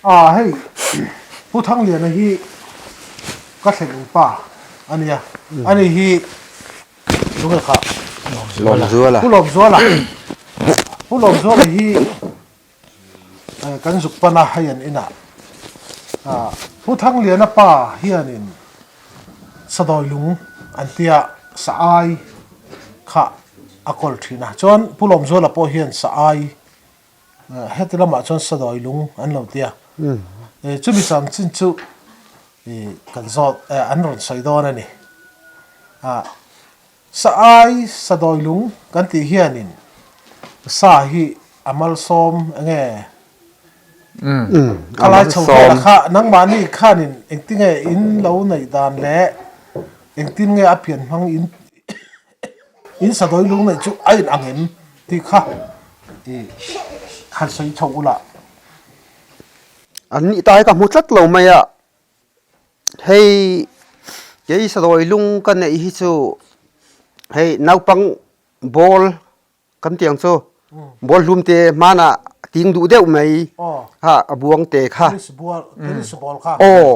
A hei Pu Thangliana hi ka thlen pa a nia, ani hi tunge kha? Lawmzuala. Pu Lawmzuala. Pu Lawmzuala hi kan zuk pan a hei an inah Pu Thangliana pa hianin Sadawi lung an tia sa ai kha a kawl thin a, chuan Pu Lawmzuala pawh hian sa ai Heti lamah chuan sadawi lung an lo ti a, chumi chanchin chu kan zawt an rawn sawi dawn a ni. Sa ai sadawi lung kan tih hianin sa hi a malsawm enge khalai chho vela kha nangmahni khanin engtinge in lo neih dan leh engtin nge a pian hmang in In sadawi lung neih chu a in ang em tih kha i han sawi chho ula. An nih ta hi ka hmu tlat lo mai a, hei kei sadawi lung ka neih hi chu hei naupang ball kan tih ang chu ball hlum te hmanah ting duh deuh mai kha a buang te kha aw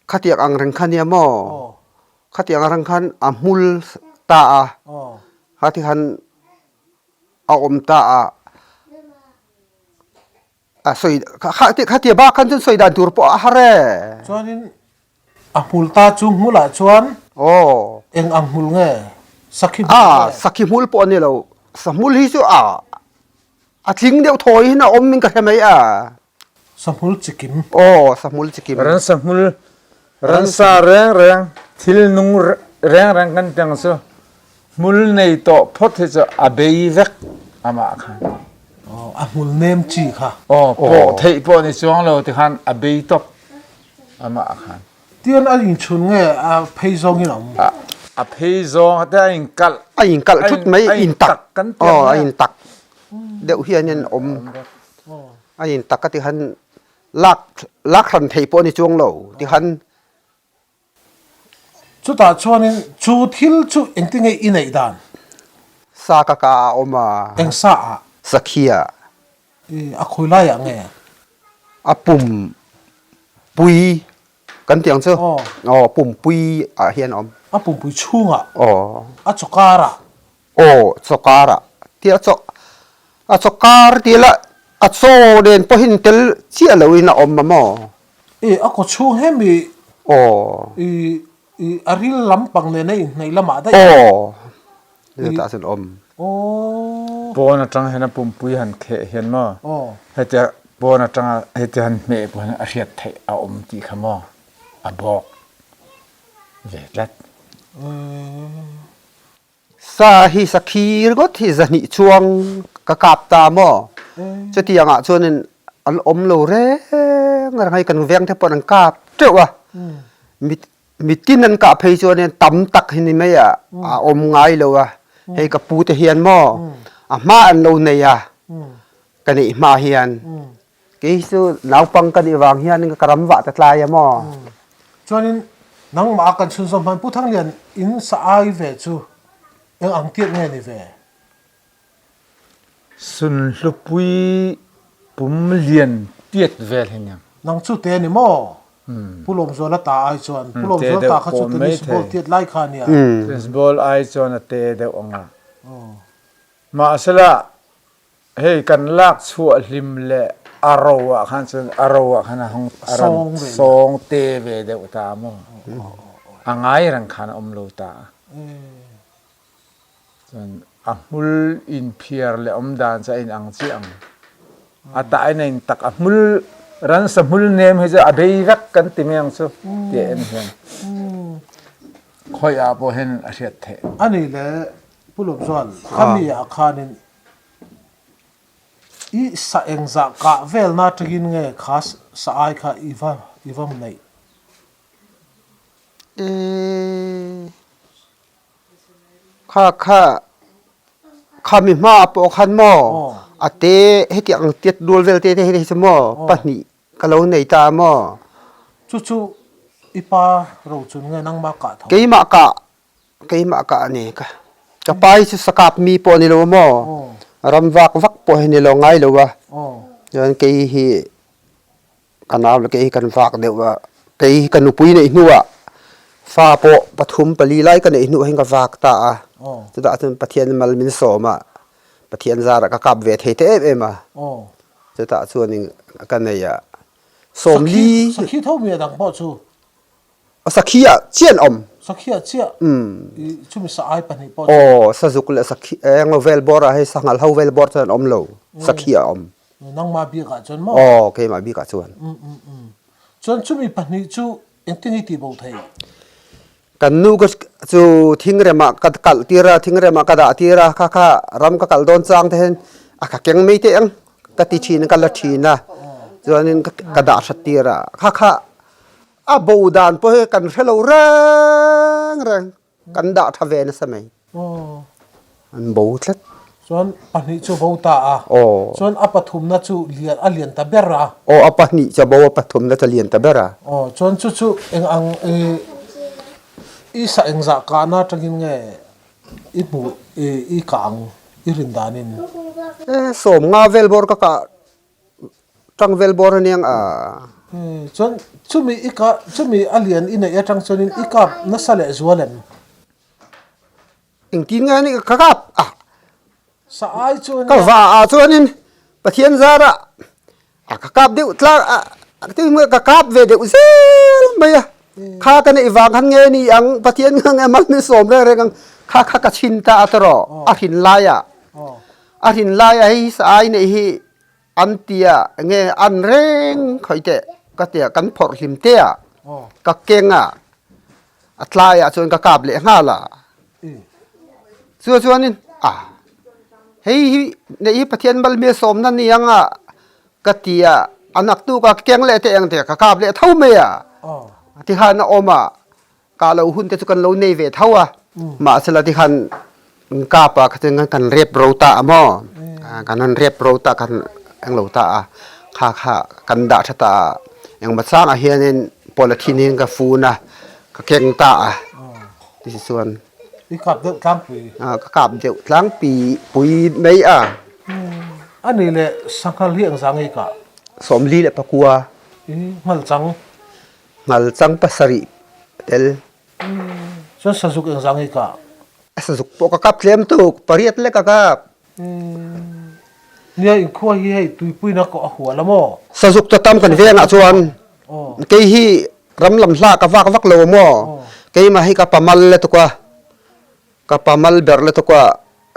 khatiang ang reng kha nia maw. Khatiang atang khan a hmul ta a, khati khan a awm ta a, a sawi khatia bak khan chuan sawi dan tur pawh a har e. Chuanin a hmul ta chu hmulah chuan eng ang hmul nge? Sakhi hmul nge? Sakhi hmul pawh a ni lo, sahmul hi chu a a tling deuh thawi hin a awm in ka hre mai a. Sahmul chikim. Aw, sahmul chikim. Ransa hmul, ransa rengreng, thil nung rengreng kan teng cu hmul nei tawh phot hi cu a bei vek amah khan. Aw, a hmul nem chi kha. Aw, pawh theih pawh ni chuang lo ti khan a bei top amah khan. Tian a inchhun nge a phei zawng in a awm? A phei zawng te a in kalh. A in kalh thut mai, in tak. Aw, a in tak deuh hian in awm. A in tak a ti khan lak lak hran thei pawh a ni chuang lo ti khan. Chutah chuanin chu thil chu engtinge i neih dan? Sa ka ka a awm a. Eng sa ah? Sakhi ah. I a khawi lai ah nge? A pum pui kan tih ang chu. Aw pumpui ah hian a awm. A pumpui chhungah? Aw. A chawkar ah? Aw, chaw karah tia chaw a chaw kar tih lah a chaw nen pawhin tel chiah loin a awm a maw? I a kaw chhung hemi Aw. I i a ril lampang nena inhnaih lamah daih a. Aw, chutah chuan a awm. Aw. Pawn atang hian a pumpui han kheh hian maw? Aw. Hetia pawn atanga hetia han hmeh pawh hian a hriat theih a awm tih kha maw? A bawk ve tlat. Sa hi sakhi ringawt hi zahnih chuang ka kap ta maw? Chutiang ah chuanin an awm lo reng reng a, hei kan veng te pawh an kap teuh a, mitin an kah phei chuanin tam tak hi ni mai a, a awm ngai lo a, hei ka pu te hian maw a hma an lo nei a, ka neih hma hian Kei chu naupang ka nih vang hian ka ram vah ta tlai a maw? Chuanin nangmah a kan chhunzawm hman Pu Thanglian in sa ai ve chu eng ang tiat nge ni ve? Sunhlupui pum lian tiat vel hi nia. Nang chu te ni maw? Pu Lawmzuala ta ai chuan Pu Lawmzuala ta kha chu tennis ball tiat lai kha nia. Tennis ball ai chuan a te deuh ang a. Mahsela Hei kan lak chhuah hlim leh a ro ah khan cun a ro ah khan a hung a ran sawng te ve deuh ta maw. A ngai reng khan a um lo ta. Cun a hmul in phiar le um dan cu a in ang chiah ang. A tah in a in tak a hmul ransa hmul nem hi cu a bei vek kan ti meng cu tiah en hian. Khoi ah pawh hin a hriat theih. Ani le Pu Lawm chuan khami ah khanin I sa engzah kah velna atangin nge kha sa ai kha i va i va neih? E kha kha khami hma pawh khan maw a te heti ang tiat rual vel te te hi chu maw pahnih ka lo nei ta maw? Chu chu i pa rochun nge nangmah kah tho? Keimah kah Keimah ka a ni. Ka pa hi cu sakap mi pawh ni lo maw? Ram vak vak pawh hi ni lo ngai lo a. Cun kei hi Ka nau le kei hi kan vak deuh a, kei hi ka nupui neih hnuah fa pawh pathum pali lai ka neih hnuah hin ka vak ta a, chutah chuan Pathian mal min sawm a, Pathian zarah ka kap ve thei ta em em a, chutah chuanin ka nei a, sawmli. Sakhi tho mi a dang pawh chu. Sakhi ah chiah an awm. Sakhi ah chiah i chumi sa ai pahnih pawh chu. Aw, sazuk leh sakhi eng vel bawr ah hei sanghal ho vel bawr chuan an awm lo, sakhi ah a awm. Nangmah bik ah chuan maw? Aw, keimah bik ah chuan. Chuan chumi pahnih chu engtin i tih bo thei? Kan nu ka chu thingrem ah ka kalh tir a, thingrem ah ka dah tir a, kha kha ram ka kalh dawn chang te hian a kha keng mai teh ang ka ti thin a, ka la thin a, chuanin ka dah hrat tir a, kha kha A bo dan pawh hi kan hre lo reng reng, kan dah tha ve nasa mai. An bo tlat. Chuan pahnih chu bo ta a. Chuan a pathumna chu lian a lian ta ber a. Aw a pahnih chu a bo a pathumna chu a lian ta ber a. Aw chuan chu chu eng ang i sa engzah kahna atangin nge i hmuh i kah ang i rin danin? E sawmnga vel bawr ka kah Tlangvel bawr aniang a. Chuan chumi i kah chumi a lian i neih atang chuanin i kap nasa leh zual em? Engtin nge anih ka kap a. Sa ai chu ania. Ka va ah chuanin Pathian zarah a ka kap deuh tlang a ka kap ve deuh zel mai a. Kha ka neih vang khan nge ni ang Pathian nge nge mal min sawm reng reng ang kha kha ka chhin ta a tawrh a hrin laiah a hrin laiah hei sa ai neih hi An tia nge an reng khawih teh ka tia kan phawrh hlim te ah ka keng a, a tlai ah chuan ka kap leh nghal a. Chu chuanin a hei hi neih hi Pathian malmi a sawmna ni ang a ka ti a, a naktuk a ka keng leh teh ang tia ka kap leh tho mai a. Tikhan a awm a, Kah lo hun te chu kan lo nei ve tho a, mahsela tikhan kapa kha chuan kan rep ro ta a maw, kan han rep ro ta kan englo ta a, kha kha kan dah tha ta a, engmaw changah hianin polythene in ka fun a, ka keng ta a, tichuan. I kap deuh tlangpui. Ka kap deuh tlangpui pui mai a. A nih leh sanghal hi engzah ngei kah? 44 leh pakua. I hngal chang. Ngalchang pasarih tel. Cun sazuk engzah ngei ka? Sazuk pawh ka kap tlem tuk, pariat lek ka kap. Nia in khua hi hei tuipuina ko a hual a maw? Sazuk cu tam kan veng ah chuan kei hi ram lam hlah ka vak vak lo maw? Keimah hi ka pamal le tuk a, ka pamal ber le tuk a,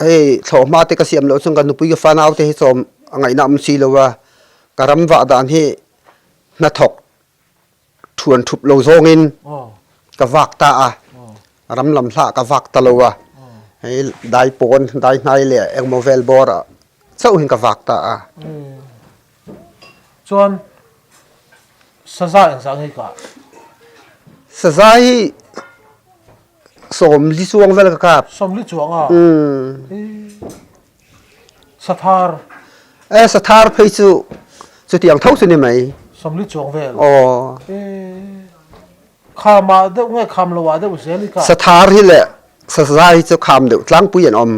hei thlawhhma te ka siam lo cun ka nupui ka fanau te hi cawm a ngaihna um si lo a, ka ram vah dan hi hnathawk Ṭhuan ṭhup lo zawngin ka vak ta a, ram lam hlah ka vak ta lo a, hei dai pawn, dai hnai leh engmaw vel bawr ah chauhin ka vak ta a. Chuan saza engzah nge kah? Saza hi 40 chuang vel ka kap. 40 chuang a? Sathar. E sathar phei chu chutiang tho chu ni mai. 40 chuang vel. Aw. E kham ah deuh nge kham lo ah deuh zel i ka. Sathar hi le saza hi chu kham deuh tlangpui an awm.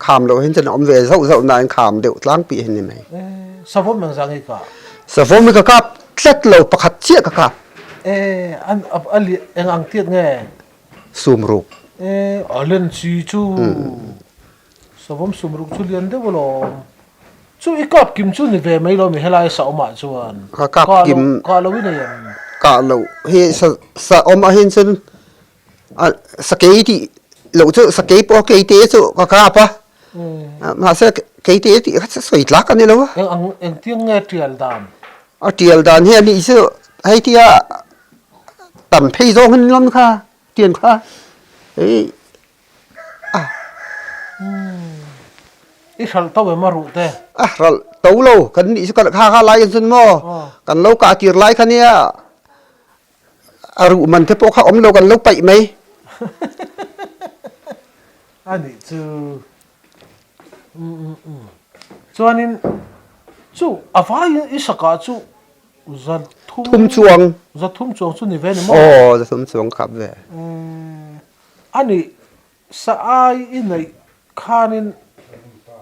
Kham lo hin chuan awm ve zauh zauh nain kham deuh tlangpui hin ni mai. E savawm engzah nge ka? Savawm hi ka kap tlat lo pakhat chiah ka kap. E an a eng ang tiat nge? Sumruk. E a len chi chu. Savawm sumruk chu lian deuh alawm. Chu i kap kim chu ni ve mai lo mi helai sa awmah chuan. Ka kap kim. Kah lo i nei em? Kah lo hi sa sa awm ah hin cun sakei tih lo chu sakei pawh keite chu ka kap a. Mahse keite tih kha sawi tlak a ni lo a. Eng ang engtiang nge tial dan? A tial dan hi a nih chu hei tia tam phei zawng hin lam kha tian kha hei I hralh to em a ruh te? A hralh to lo kan nih chu kan kha kha lai in cun maw kan lo kah tir lai kha nia a ruh man te pawh kha om lo kan lo paih mai. Anih chu chuanin chu a vai i sakah chu 300 chuang 300 chuang chu ni ve ni maw? Aw 300 chuang khap ve. Anih sa ai i neih khanin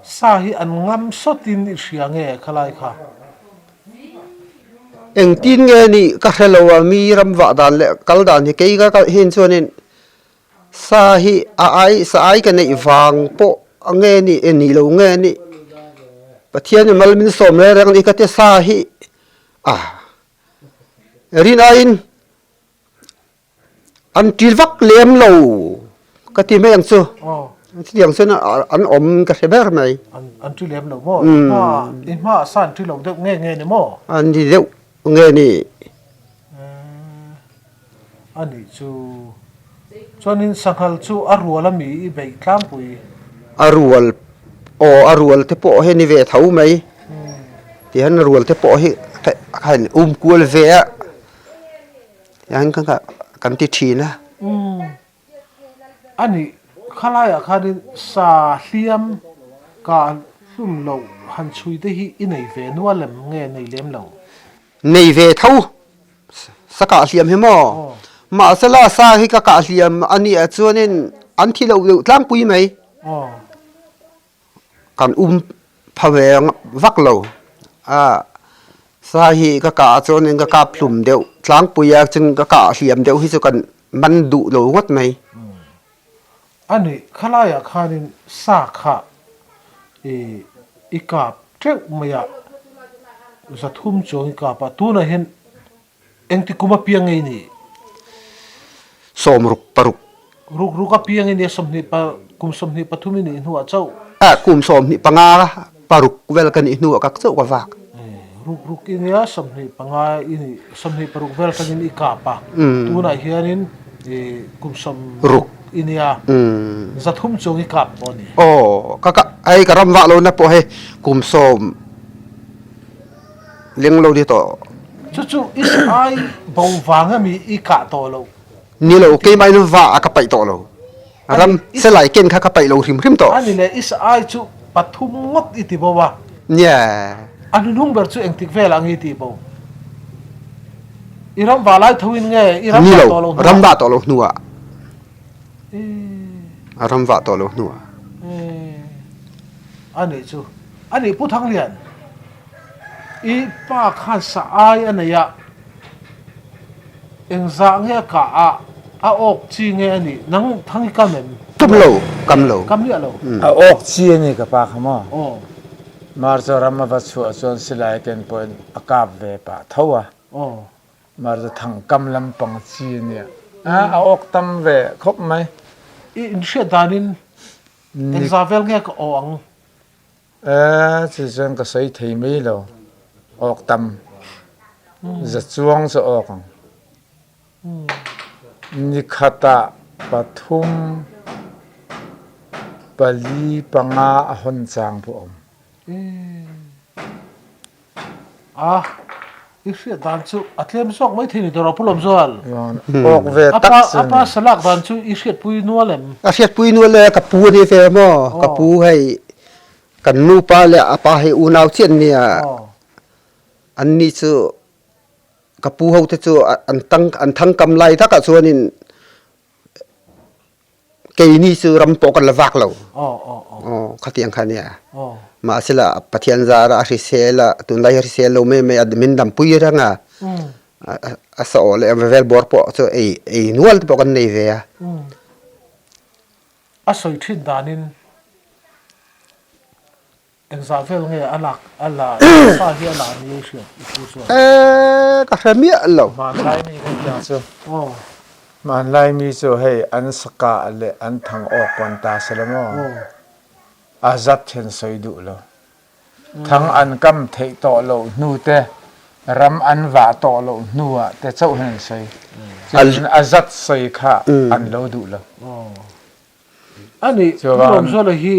sa hi an ngam sawtin i hria nge khalai kha? Engtin nge nih ka hre lo a, mi ram vah dan leh kal dan hi kei ka kalh hin chuanin sa hi a ai sa ai ka neih vang pawh a nge nih e nih lo nge nih Pathian in mal min sawm reng reng a nih ka ti sa hi a rin aiin An ṭil vak lem lo ka ti mai ang chu. Chutiang chuan an awm ka hre ber mai. An ṭi lem lo maw? I hma i hma ah sa an ṭi lo deuh nge nge ni maw? An ni deuh nge ni. A nih chu. Chuanin sanghal chu a rual ami i beih tlangpui? A rual aw a rual te pawh hi ni ve tho mai. Tihian a rual te pawh hi ka han um kual ve a. Tihian ka kan ti thin a. Umm. A nih, khalaiah khanin sa hliam ka hlum loh han chhui te hi i nei ve nual em nge nei lem lo? Nei ve tho. Sa kah hliam hi maw? Mahsela sa hi ka kah hliam a nih ah chuanin an thi loh deuh tlangpui mai. Kan um pha ve vak lo a, sa hi ka kah ah chuan ka kap hlum deuh tlangpui a cun ka kah hliam deuh hi cu kan man duh lo ngawt mai. Anih khalai ah khanin sa kha i i kap teuh mai a, zathum chuang i kap a, tunah hian Engti kum a piang ngei ni? Sawmruk paruk. Ruk ruk a piang i nia 20 pa kum 23 i nih hnuah chauh. Ah kum 25 paruk vel ka nih hnuah ka chauh ka vak. Ruk ruk i nia 25 i nih 26 vel tangin i kap a. Tunah hianin kum sawm ruk i nia zathum chuang i kap pawh a ni. Aw ka ka hei ka ram vah lohna pawh hei kum sawm Leng lo ni tawh. Chu chu i ai bo vang ami i kah tawh lo. Ni lo, keimah in va a ka paih tawh lo. Ram selai ken kha ka paih lo hrim hrim tawh. Ani le i ai chu pathum ngawt i ti bo a. Nia. A hnuhnung ber chu engtik vel ang i ti bo? I ram va lai tho in nge i ram va tawh lo hnuah? Ni lo, ram va tawh lo hnuah. A ram vah tawh lo hnuah. A nih chu. A nih Pu Thanglian, i pa khan sa ai a nei a, engzah nge a kah a, a awk chi nge a nih? Nang Thang i kam em? Kam lo, kam lo. Kam miah lo. A awk chi a ni ka pa kha maw? Aw. March ram a va chhuah chuan silai ken pawhin a kap ve pah tho a. Aw. Mar cu thangkam lampang chi a nia. A awk tam ve khawp mai. I inhriat danin engzah vel nge ka aw ang? Eh, cu cun ka soi thei mai lo. Awk tam. Za cuang cu awk ang. Nikhat ah pathum, pali, panga a hon cang pu om. A, i hriat dan chu a tlem zawk mai thei ni tawh rawh Pu Lawmzual. Awk ve tak chu ni. A pa salak dan chu i hriatpui nual em? A hriatpui nual e, ka pu a ni ve maw? Ka pu hei kan nupa leh a pa hei unau chiah an nia. Anni chu ka pu ho te chu an tang an thangkam lai takah chuanin Keini cu ram pawh kan la vak lo. Aw khatiang kha nia. Mahsela Pathian zar a hrisel a tunlai hrisel lo mai mai a min dampui reng a. A sa aw leh vel bawr pawh chu ei ei nual te pawh kan nei ve a. A sawi thin danin Engzah vel nge a lak a la sa hi a la ni ei hriat i pu chuan? Eh ka hre miah lo. Hmanlai mi kan tiang chu. Hmanlai mi chu hei an sakah le an thang awk kuan ta se la maw? A zat then soi duh lo. Thang an kam theih tawh lo hnu te ram an vah tawh lo hnu ah te chauh hin an soi. Cun a zat soi kha an lo duh lo. Ani Pu Lawmzuala hi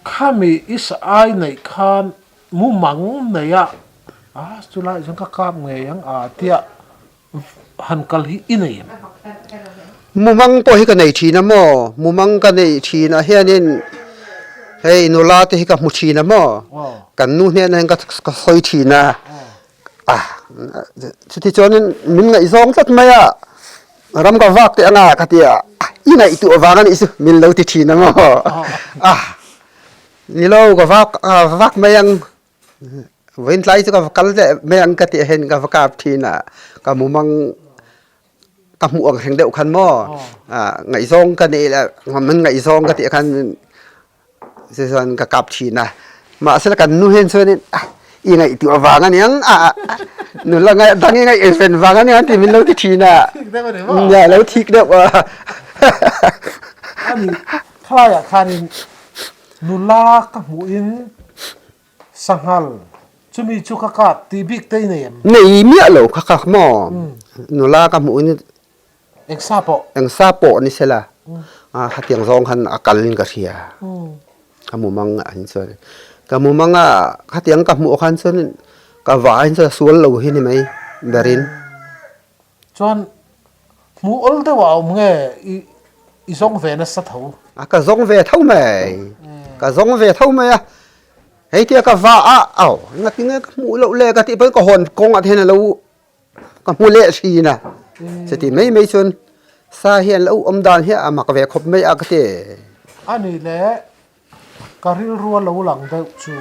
khami i sa ai neih khan mumang nei a, a chulai chuan ka kap ngei ang a tia han kal hi i nei em? Mumang pawh hi ka nei thin a maw? Mumang ka neih thin ah hianin hei nula te hi ka hmu thin a maw? Kan nu hnenah hian ka sawi thin a, Chuti chuanin min ngaihzawng tlat mai a, ram ka vak teh anga ka ti a, i ngaihtuah vang a nih chu min lo ti thin ang aw. Ni lo ka vak vak mai ang. Vawiin tlai chu ka va kal leh mai ang ka tih hian ka va kap thin a, ka mumang ka hmuh ang hreng deuh khan maw ngaihzawng ka neih leh min ngaihzawng ka tih khan chuan ka kap thin a. Mahse kan nu hian chuanin i ngaihtuah vang aniang a nula dang i ngaihven vang aniang tih min lo ti thin a. Nia lo thik deuh a. Ani thlaiah khanin nula ka hmuhin Sanghal, chumi chu ka kap tih bik te i nei em? Nei miah lo kha kha maw? Nula ka hmuh in Eng sa pawh? Eng sa pawh ni sela khatiang zawng khan a kal in ka hria. Ka mumang ah hin chuan ka mumang ah khatiang ka hmuh khan chuan ka vah hin chuan a sual lo hi ni mai berin. Chuan hmuh awl deuh ah a awm nge i i zawng ve nasa tho? A ka zawng ve tho mai, ka zawng ve tho mai a, hei tia ka va a au engati nge ka hmuh loh le ka tih pawn ka hawn kawng ah te hian a lo ka hmu leh thin a, chuti mai mai chuan sa hian lo awm dan hi a mak ve khawp mai a ka ti. A nih le ka rilru a lo lang deuh chu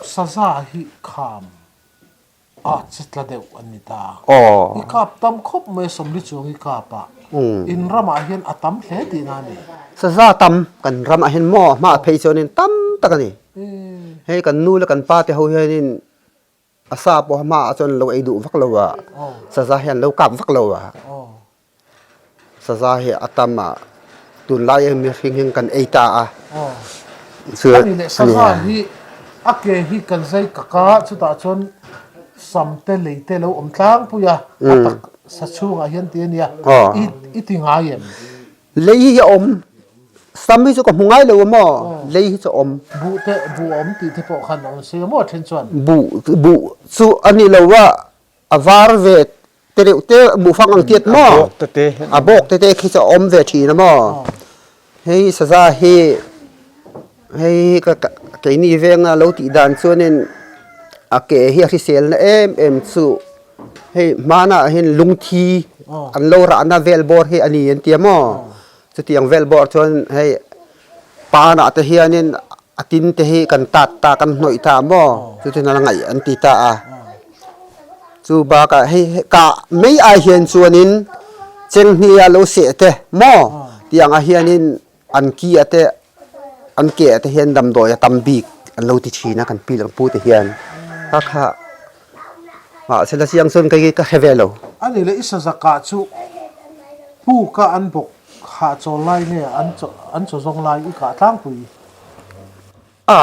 saza hi kham A che tla deuh an ni ta. I kap tam khawp mai sawmli chuang i kap a. In ramah hian a tam hle tihna a ni. Saza tam kan ramah hian maw hma a phei chuanin tam tak a ni. Hei kan nu leh kan pa te ho hianin a sa pawh hma ah chuan lo ei duh vak lo a, saza hian lo kap vak lo a. Saza hi a tam a, tunlai ah mihring hian kan ei ta a. Chu a ni. Saza hi a ke hi kan zai kak a, chutah chuan sam te lei te lo awm tlangpui a, a tak sa chhungah hian ti a nia, i ti ngai em? Lei hi a awm, sam hi chu ka hmu ngai lo a maw, lei hi chu a awm. Buh te, buh a awm tih te pawh khan a awm si a maw a then chuan? Buh, buh chu a ni lo a, a var ve te reuh te buhfang ang tiat maw a bawk te te khi chu a awm ve thin a maw hei saza hi hei ka keini venga lo tih dan chuanin a ke hi a hrisel na em em chu hei hmanah hian lungthi an lo rahna vel bawr hi a ni an tia maw chutiang vel bawr chuan hei panah te hianin A tin te hi kan tat ta kan hnawih ta maw chu chu nala ngaih an ti ta a. Chu bakah hei kah mai ai hian chuanin chenghnia lo seh te maw tiang ah hianin an ki ah te an ke ah te hian damdawi a tam bik an lo ti thin a kan pi lang pu te hian kha kha mahse la chiang chuan kei ka hre ve lo. A ni le i sazakah chu puk a an bawk Hahchawl lai nge an chaw an chaw zawng lai i kah tlangpui? A,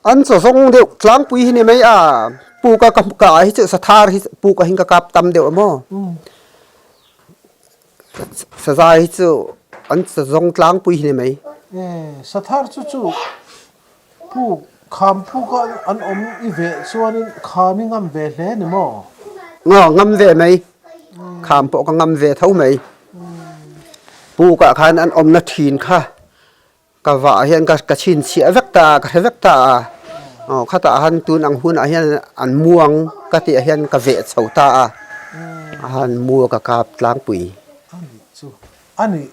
an chaw zawng deuh tlangpui hi ni mai a, puk a ka kah hi chu sathar hi puk ah hin ka kap tam deuh a maw? Saza hi chu an chaw zawng tlangpui hi ni mai. E, sathar chu chu Puk, kham puk a an awm i veh chuanin kham i ngam ve hle ni maw? Ngaw, ngam ve mai. Kham pawh ka ngam ve tho mai. Pukah khan an awmna thin kha ka vah hian ka ka chhinchhiah vek ta a, ka hre vek ta a. Aw, khatah han tun ang hunah hian an muang ka tih ah hian ka veh chho ta a, a han mu a ka kap tlangpui. A nih chu, a nih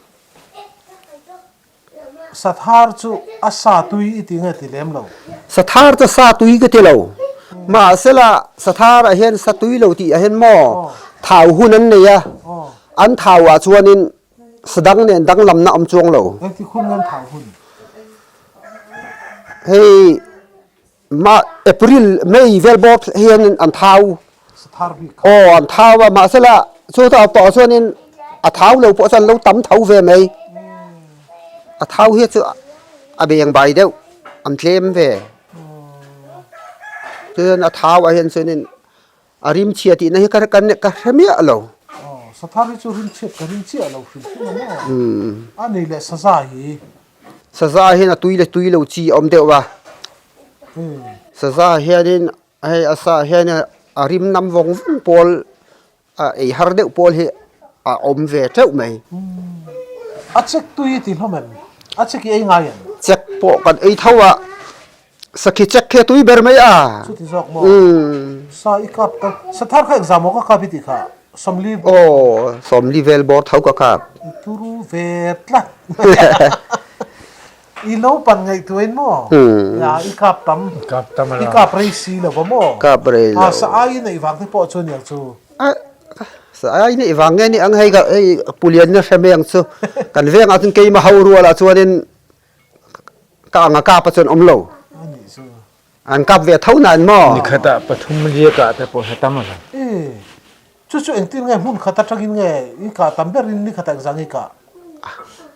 Sathar chu a sa tui i ti nge ti lem lo? Sathar chu sa tui ka ti lo. Mahsela sathar ah hian sa tui lo tih ah hian maw thau hun an nei a, an thau ah chuanin sa dang nen danglamna a awm chuang lo. Engti hun nge an thau hun? Hei Mah April, May vel bawr hian an thau. Aw an thau a mahsela chu ta pawh chuanin a thau lo pawh chuan lo tam tho ve mai. A thau hi chu a beng bai deuh an tlem ve. Chuan a thau ah hian chuanin A rimchhia tihna hi ka ka ka hre miah lo. Aw, sathar hi chu rimchhiat ka ring chiah lo hrim hrim a maw? A nei leh saza hi. Saza hian a tui leh tui lo chi a awm deuh a. Saza hianin hei a sa hian a rim nam vawng vawng pawl a ei har deuh pawl hi a awm ve teuh mai. A chek tui i ti hlawm em? A chek i ei ngai em? Chek pawh kan ei tho a. Sakhi chek khi a tui ber mai a. Chuti zawk maw? Sa i kap ka sathar kha engzah maw ka kap i tih kha? Sawmli. Aw, sawmli vel bawr tho ka kap. I turu ve tlat. I naupan ngaihtuahin maw? Ya, i kap tam. Kap tam I kap rei si lo va maw? Kap rei lo. A, sa ai neih vang te pawh chu aniang chu. A, sa ai neih vang nge ni ang hei ka hei Pulianna hre mai ang chu. Kan vengah chuan keima ho rualah chuanin ka ang a kap a chuan awm lo. Anih chu. An kap ve tho nan maw? Nikhatah pathum liakah te pawh hre tam a lo. E. Chu chu engtin nge hmun khat atangin nge i kah tam berin ni khatah engzah nge i kah?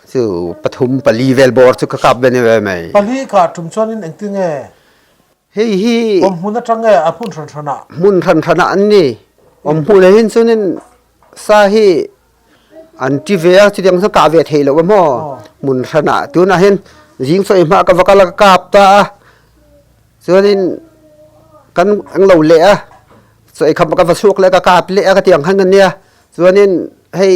Chu pathum pali vel bawr chu ka kap ve ni ve mai. Pali kah tum chuanin engtin nge? Hei hi. Awm hmun atang nge a hmun hran hranah? Hmun hran hranah an ni. Awm hmun ah hin chuanin sa hi an ti ve a, chutiang chuan kah ve theih loh a maw? Hmun hranah tunah hian zing sawi hma ka va kal a ka kap ta a. Chuanin kan englo leh a, chaw eikham ka va chhuak leh a ka kap leh a ka ti ang khan ka nia. Chuanin hei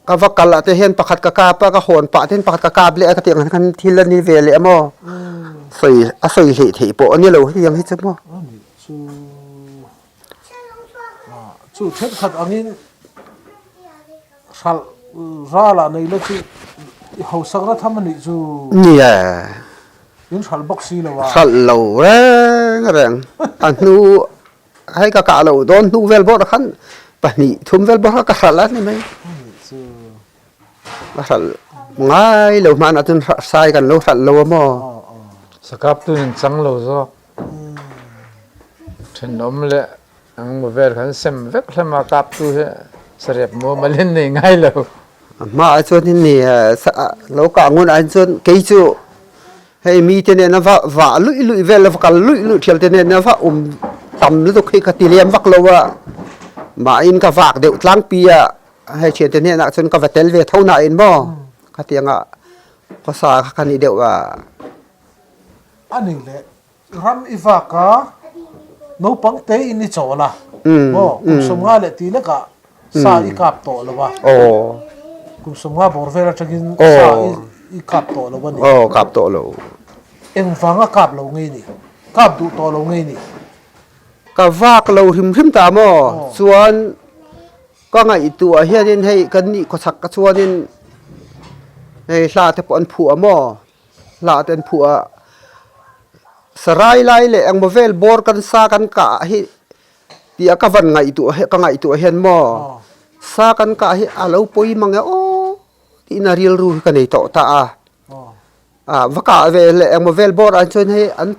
ka va kal ah te hian pakhat ka kap a, ka hawn pah te hian pakhat ka kap leh a ka ti ang khan thil a ni ve leh a maw. Sawi a sawi hleih theih pawh a ni lo hetiang hi chu maw. Ani chu chu thenkhat angin Hralh ralah nei la chu i hausak na tham a nih chu. Nia. In hralh bawk si lo a. Hralh lo reng reng. A hnu hei ka kah lo dawn hnu vel bawrh khan pahnih thum vel bawrh kha ka hralh a ni mai. Chu. Ka hralh ngai lo hmanah chuan sai kan lo hralh lo a maw. Sakap tun in chang lo zawk. Thenawm leh Ang vel kan sem vek hlem a kaptu hi sarep mumal in nei ngai lo. A hma ah chuan hin ni lo kah ngun ah hin chuan kei cu hei mi te nen a va vah luih luih vel a va kal luih luih thial te nen a va um tam lutuk hi ka ti lem vak lo a. Mah in ka vak deuh tlangpi a hei thian te hnenah cun ka va tel ve tho nain maw khatiang ah khuasa kha kan i deuh a. Ani le Ram i vak a, naupang te in i chawl a, maw kum sawmnga leh ti lekah sa i kap tawh lo a, kum sawmnga bawr vel atangin sa i kap tawh lo a ni. Aw, kap tawh lo. Engvanga kap lo ngei ni? Kap duh tawh lo ngei ni? Ka vak lo hrim hrim ta maw? Chuan ka ngaihtuah hianin hei kan nih khawchhak ka chuanin hei hla te pawh an phuah maw? Hla te an phuah a. Sarai lai leh engmaw vel bawr kan sa kan kah hi tia ka van ngaihtuah hi ka ngaihtuah hian maw sa kan kah hi a lo pawi mang e aw tiin a rilru hi ka nei tawh ta a. Ah va kah ve leh engmaw vel bawr ah chuan hei an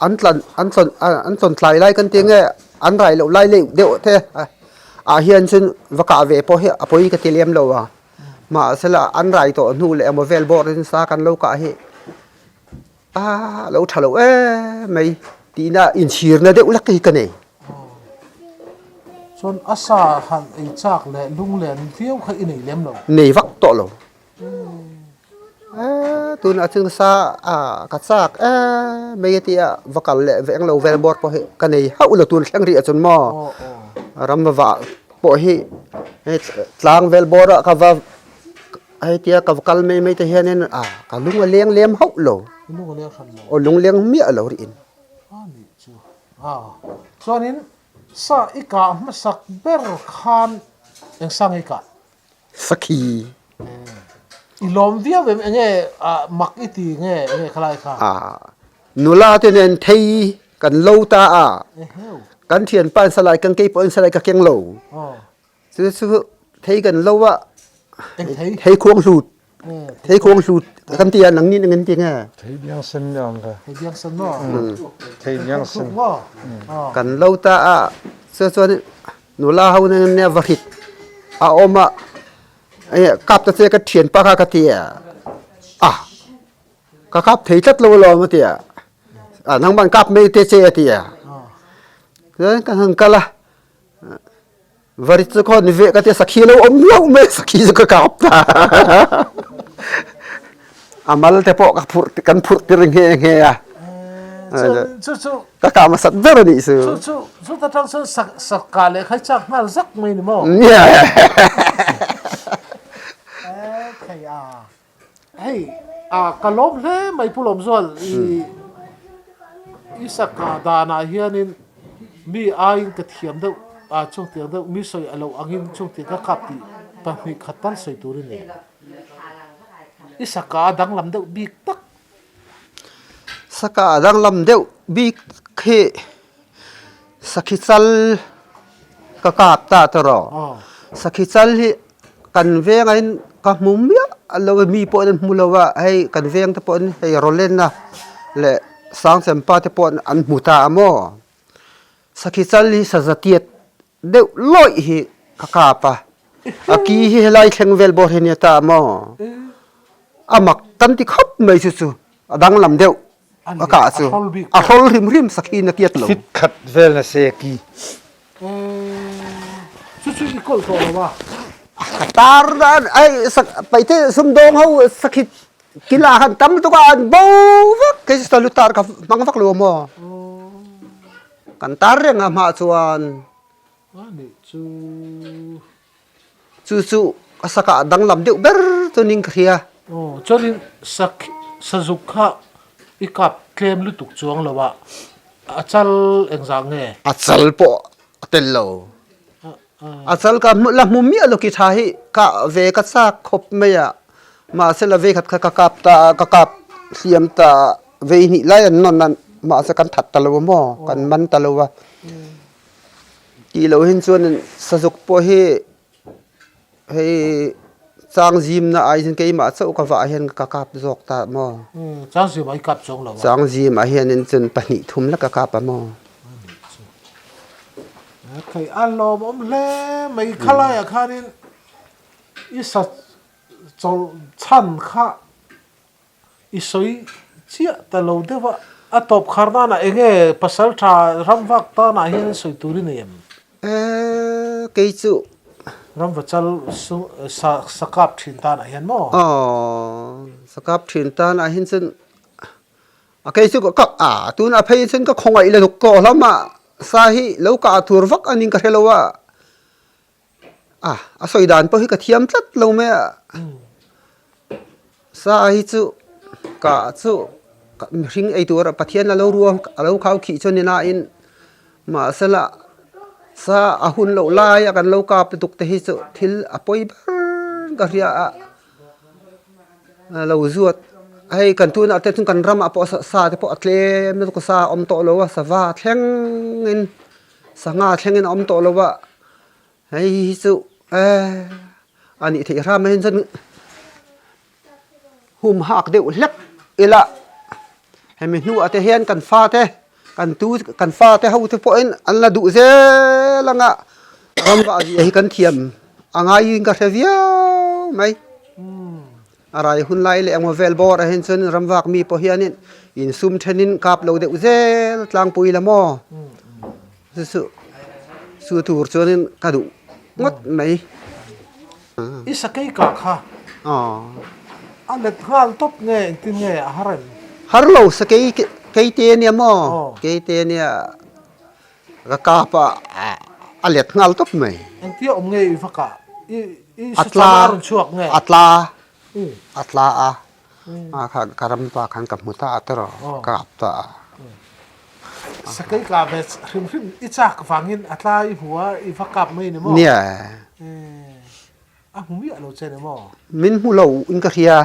an tlan an tlawn an tlawn tlai lai kan ti nge an rai loh lai leh deuh te ah hian chuan va kah ve pawh hi a pawi ka ti lem lo a. Mahsela an rai tawh hnu leh emaw vel bawrin sa kan lo kah hi a lo tha lo em mai tihna inchhirna deuh lek hi ka nei. Chuan a sa han ei chak leh lunglen viau kha i nei lem lo? Nei vak tawh lo. Tunah chuan sa ka chak em mai a tia va kal leh veng lo vel bawr pawh hi ka nei hauh lo tun thleng rih ah chuan maw ram va vah pawh hi hei tlang vel bawr ah ka va hei tia ka va kal mai mai te hianin a ka lung a leng lem hauh lo aw lung leng miah lo rih in. Chuanin sa i kah hmasak ber khan eng sa nge i kah? Sakhi. I lawm viau em enge mak i ti nge enge khalai kha? Nula te nen thei kan lo ta a. Kan thianpa in salai kan kei pawh in salai ka keng lo. Chu chu thei kan lo a. Thei khuang hlut. Thei khuang hlut kan ti a nang ni nang ti nge? Thei biang sen ni ang ka. Thei biang sen no. Thei biang sen. Kan lo ta a. Chu chuan Nula ho nen nia va hrit a awm a, kap ta che ka thianpa kha ka ti a, a ka kap thei tlat lo alawm a ti a, a nangman kap mai te che a ti a, chuan ka han kal a, va rit chu khaw ni ve ka ti a, sakhi lo awm hlauh mai sakhi chu ka kap ta a mal te pawh ka phurh kan phurh tir nghe nghe a. Ka kah hmasat ber a nih chu. Chu chu chu ta tang chuan sak sak kah leh khai chak nghal zak mai ni maw? Thei a. Hei a ka lawm hle mai Pu Lawmzual i i sak kah danah hianin mi aiin ka thiam deuh a chungtiang deuh mi sawi a lo angin chungtiang ka kap tih pahnih khat tal sawi tur i nei. I sak kah a danglam deuh bik tak. Saka danglam deuh bik khi sakhi chal ka kap ta tawh. Sakhi chal hi kan vengah hian ka hmu miah lo a, mi pawhin an hmu lo a, hei kan veng te pawhin hei Rawlenna leh Sangchempa te pawh an hmu ta a maw. Sakhi chal hi saza tiat deuh lawih hi ka kap a, a ki hi helai thleng vel bawr hi nia ta maw? A mak kan ti khawp mai chu chu a danglam deuh a kah chu a hrawl hrim hrim sakhi na tiat lo. Fit khat vel na se ki. Chu chu i kawlh tawh lo a. Ka tar dan ai sak paite sumdawng ho sakhi kila khan tam lutuk a an bo vek kei chu salu tar ka hmang vak lo maw. Kan tar reng a hmah chuan chu chu a sakah danglam deuh ber chuanin ka hria. Aw chuanin sak sazuk kha i kap tlem lutuk chuang lo a, a chal engzah nge? A chal pawh a tel lo. A chal ka la hmu miah lo ki tha hi kah ve ka chak khawp mai a, mahse la vei khat kha ka kap ta a, ka kap hliam ta a, vei hnih lai an nawn a, mahse kan that ta lo a maw, kan man ta lo a. Tih loh hin chuan sazuk pawh hi hei chang zimna ai hian keimah chauh ka vah hian ka kap zawk ta maw. Chang zimah i kap chuang lo a. Chang zimah hianin chuan pahnih thum lek ka kap a maw. Thei a lawmawm hle mai khalaiah khanin i sa chawlh chhan kha i sawi chiah ta lo deuh a, a tawp khar danah eng nge pasal tha ram vak tanah hian sawi tur i nei em? Eee kei chu. Ramvachal sa sakap thin tanah hian maw? Aw sakap thin tanah hian chuan A kei chu ka a tuna phei chuan ka khawngaih la duk tawh hlawm a, sa hi lo kah tur vak a ning ka hre lo a, a a sawi dan pawh hi ka thiam tlat lo mai a, sa hi chu kah chu mihring ei tur Pathian a lo ruang a lo khau khih chu a ni nain mahsela sa a hun loh lai a kan lo kap lutuk te hi chu thil a pawi ber ka hria a. Lo zuat hei kan tunah te chuan kan ramah pawh sa te pawh a tlem lutuk a sa a awm tawh lo a sava thlengin sangha thlengin a awm tawh lo a hei hi chu eh a nih theih hram mai chuan hum hak deuh hlek ila hemi hnuah te hian kan fate kan tu kan fate ho te pawhin an la duh zel ang a ram vah zia hi kan thiam a ngaiin ka hre viau mai a rai hun lai leh engmaw vel bawr ah hian chuan ram vak mi pawh hianin insum thenin kap lo deuh zel tlangpui la maw chu chu chu tur chuanin ka duh ngawt mai. I sakei kah kha a let nghal tawp nge engtin nge a har em? Har lo sakei kei te ania maw kei te ania ka kap a a let nghal tawp mai. Engtia awm nge i va kah? I sachana a rawn chhuak nge? A tla a tla a a khan ka ram pa khan ka hmu ta a tawrh ka kap ta a. Sakei kah ve hrim hrim i chak vangin a tla i hmu a i va kap mai ni maw? Nia. A hmu miah lo che ni maw? Min hmu lo in ka hria.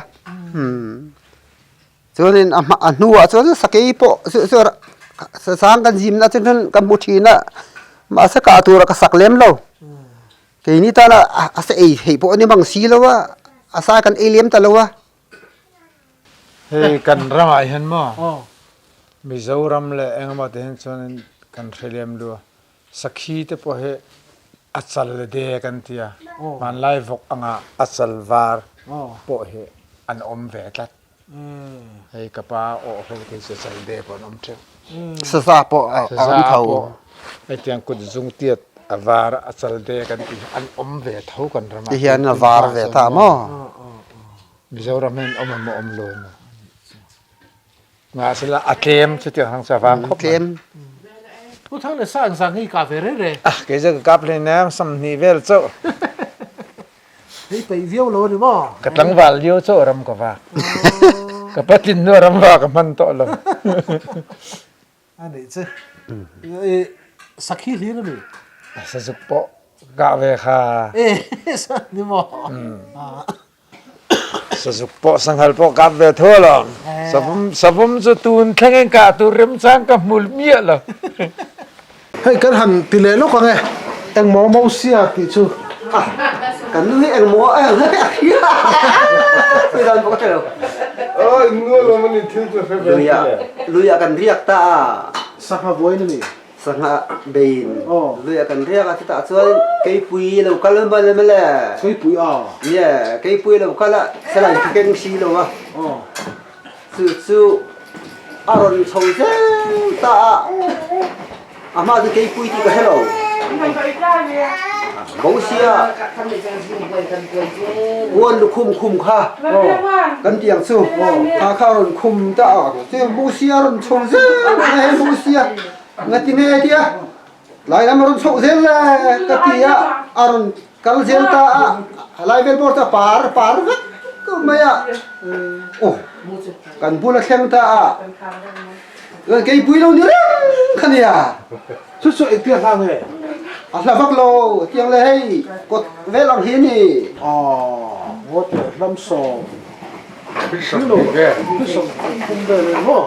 Chuanin a a hnuah chuan sakei pawh chu chu sasang kan zimna chu chuan ka hmu thin a mahse kah tura ka sak lem lo. Keini tana a sa ei theih pawh a ni mang si lo a, a sa kan ei lem ta lo a. Hei kan ramah hian maw Mizoram leh engemaw te hian chuanin kan hre lem lu a, sakhi te pawh hi a chal de kan ti a, hmanlai vawk anga a chal var pawh hi an awm ve tlat. Hei ka pa awh ho te chu chal de pawh an awm teuh. Saza pawh a awm tho. Hetiang kut zung tiat a var a chal de kan tih hi an awm ve tho kan ramah. Ti hian a var ve ta maw? Mizoram hian awm emaw awm lo emaw. Mahsela a tlem chutiang hang chu a vang khawp mai. Tlem. Pu Thang leh Sa engzah nge i kah ve reng reng? Ah kei chu ka kap hleinem 20 vel chauh. Hei peih viau lo a ni maw? Ka tlangval lio chauh ram ka vak. Ka patlin hnu ram va ka hman tawh lo. A nih chu. Sakhi hlir a mi? Sazuk pawh kah ve kha. E, ni maw? Sazuk pawh sanghal pawh kap ve tho alawm. Savawm savawm chu tun thlengin kah tur remchang ka hmu miah lo. Hei kan han ti leh lawk ang e, engmaw Mosia tih chu. Ah, kan nu hi engmaw a ang a hria sawi dan pawh ka hre lo. Aw, in nu alawm a ni thil chu hre ve Luiah, luiah kan riak ta a. Sangha vuain a ni. Sangha beiin luiah kan riak a, chutah chuan keipui lo kal a mawle mawle. Keipui a? Ie, keipui lo kal a, salai khi keng si lo a. Chu chu a rawn chho zel ta a, a hma chu keipui tih ka hre lo. Bosia puan lukhum khum kha kan ti ang chu, kha kha a rawn khum ta a, chu Bosia a rawn chho zel a, hei Bosia ngati nge tia lai lam a rawn chhoh zel le ka ti a, a rawn kal zel ta a, helai vel bawr chu a par par vek mai a, aw kan bula thleng ta a, keipui lo ni reng kha nia. Chu chu engtia hla nge? A hla vak lo, tiang le hei kawt vel ang hi a ni. Aw, ngawt leh hlam sawm. Ni lo, hrisawm thum vel e maw?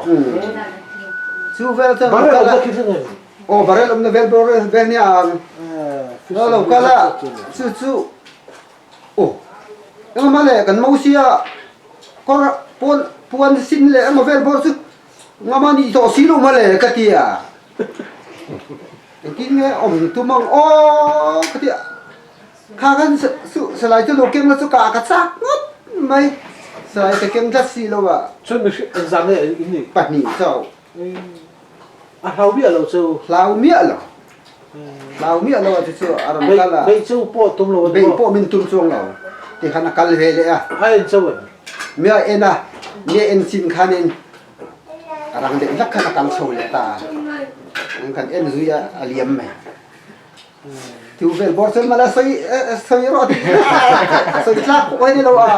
Chu vel chuan Barel awmna khi thleng em? Aw, barel awmna vel bawr vel nia ang. Lo lo kal a, chu chu aw, engmah le kan Mosia kawr puan puan sin leh emaw vel bawr chu Ngama nih tawh si lo mawle ka ti a, engtin nge awm tum ang aw ka ti a, kha khan salai chu lo keng la chu ka ka chak ngawt mai, salai ka keng tlat si lo a. Chuan mihring engzah nge in nih? Pahnih chauh. A hlau miah lo chu. Hlau miah lo. Hlau miah lo a chu chu a rawn kal a. Beih chu pawh tum lo a ni maw? Beih pawh min tum chuang lo. Tikhan a kal ve leh a. A en chauh em? Mia en a, mia en chin khanin a rang deuh hlak khan a kal chho leh ta a. Kan en zui a, a liam mai. Thu vel bawr chuan mala sawi sawi rawh ti sawi tlak pawh hi ni lo a.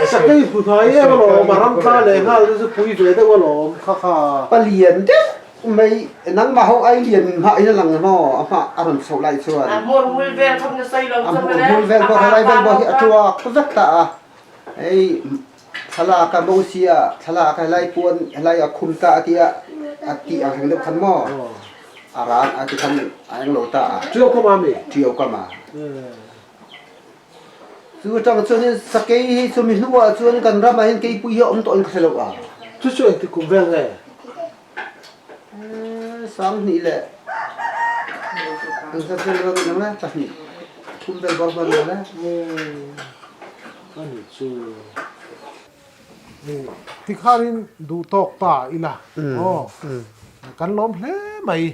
Sakei hmu hnai em alawm, a ram tla leh nghal te chu pui ve deuh alawm kha kha. Palian deuh mai nangmah ho ai lian hmah in a lang maw a hmah a rawn chhoh lai chuan. A hmur hmul vel kha na sawi lo A hmur hmul vel pawh helai vel pawh hi a tuak vek ta a. Hei thlalak a Mosia thlalak helai puan helai a khum ta a tia a tih ang reng deuh khan maw a ran a ti khan a eng lo ta a. Ṭiau ka ma mi? Ṭiau ka ma. Chu atang chuanin sakei hi chumi hnuah chuan kan ramah hian keipui hi a awm tawh in ka hre lo a. Chu chu engti kum vel nge? 20 leh engzat vel vel ang le pahnih thum vel bawr bawr ang le. Ani chu tikhanin duh tawk ta ila aw kan lawm hle mai.